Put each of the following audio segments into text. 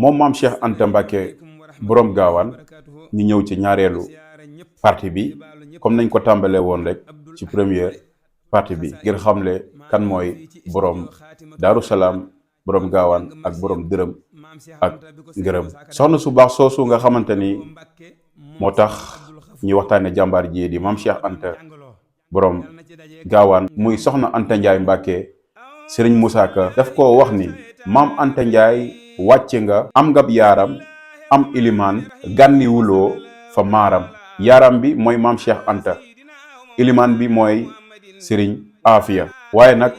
moom maam Cheikh Anta Mbacke borom gaawaan ñu ñëw ci ñaareelu partie bi comme nañ ko tàmbalee woon rek ci première partie bi ngir xamle kan mooy borom Daaru Salaam borom gaawaan ak borom dërëm ak ngërëm. soxna su baax soosu nga xamante ni moo tax ñuy waxtaane jàmbaar ji di maam Cheikh Anta borom gaawaan muy soxna Anta Ndiaye Mbacke. Sëriñ Moussa Ka daf ko wax ni maam Anta Ndiaye wàcce nga am ngab yaaram am ilimaan gànniwuloo fa maaram. yaaram bi mooy maam Cheikh Anta, ilimaan bi mooy Sëriñ Afia. waaye nag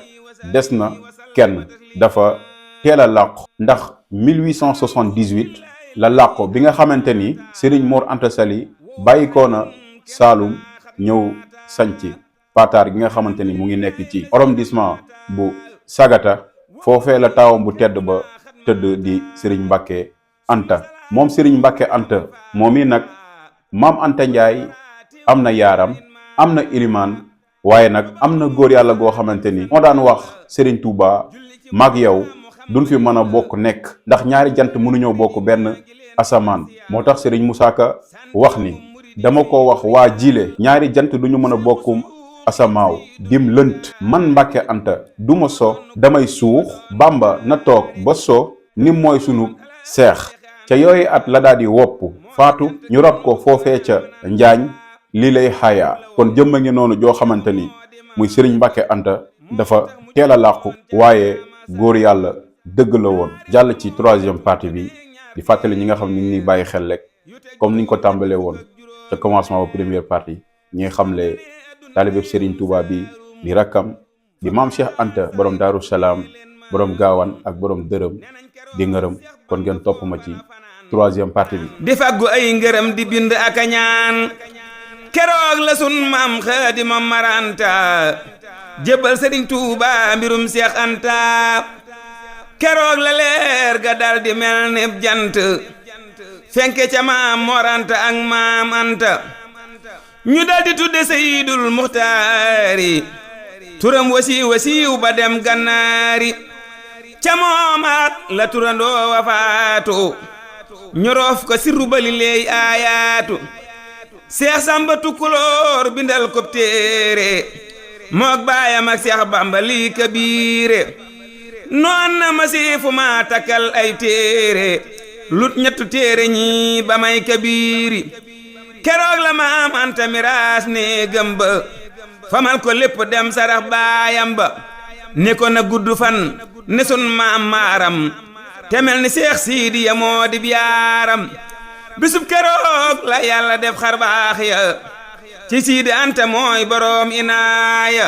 des na kenn dafa teel a làqu ndax 1878 la làqu bi nga xamante ni Sëriñ Mor Anta Sali bàyyikoo na Saalum ñëw sanci Pataar gi nga xamante ni mu ngi nekk ci arrondissement bu Sagata. foofee la taawam bu tedd ba tëdd di Serigne Mbacke Anta. moom Serigne Mbacke Anta moom i nag maam Anta Ndiaye am na yaaram am na ilimaan waaye nag am na góor yàlla goo xamante ni moo daan wax Serigne Touba mag yow duñ fi mën a bokk nekk ndax ñaari jant mënuñoo bokk benn asamaan. moo tax Serigne Moussa Ka wax ni dama ko wax waa jile ñaari jant duñu mën a bokkum asamaaw dim lënt man Mbacke Anta duma so damay suux Bamba na toog ba so ni mooy sunu seex. ca yooyu at la daal di wopp faatu ñu rab ko foofee ca Njaañ lii lay xaayaa. kon jëmma ngi noonu joo xamante ni muy Serigne Mbacke Anta dafa teel a làqu waaye góor yàlla dëgg la woon. jàll ci troisième partie bi di fàttali ñi nga xam ni ngi bàyyi xel rek comme niñ ko tàmbalee woon ca commencement ba première partie ñi xamle taalibeb Serigne Touba bi di rakkam di maam Cheikh Anta borom Daaru Salaam borom gaawaan ak borom dërëm di ngërëm. kon ngeen topp ma ci troisième partie bi. di faggu ay ngërëm di bind ak a ñaan keroog la sun maam Xaadima Maranta jébbal Serigne Touba mbirum Cheikh Anta. keroog la leer ga dal di mel ni jant fenke ca maam Mor Anta ak maam Anta. ñu dal di tudde Seydul Muxtaari turam wasiiw ba dem gannaari. ca moomaat la turandoo wa faatu ñu roof ko sirru bali leey aayaatu. Seex Samba Tukulóor bindal ko téere mook baayam ak Seex Bamba lii kabiire. noon na ma siifu ma takkal ay téere lut ñettu téere ñi ba may kabiiri. keroog la maam Anta miraas ne gëmba famal ko lépp dem sarax baayam ba. ne ko na gudd fan ne sun maam maaram te mel ni Seex Sidiya moo di yaaram. bisub keroog la yàlla def xar baax ya ci Sidi Anta mooy boroom inaaya.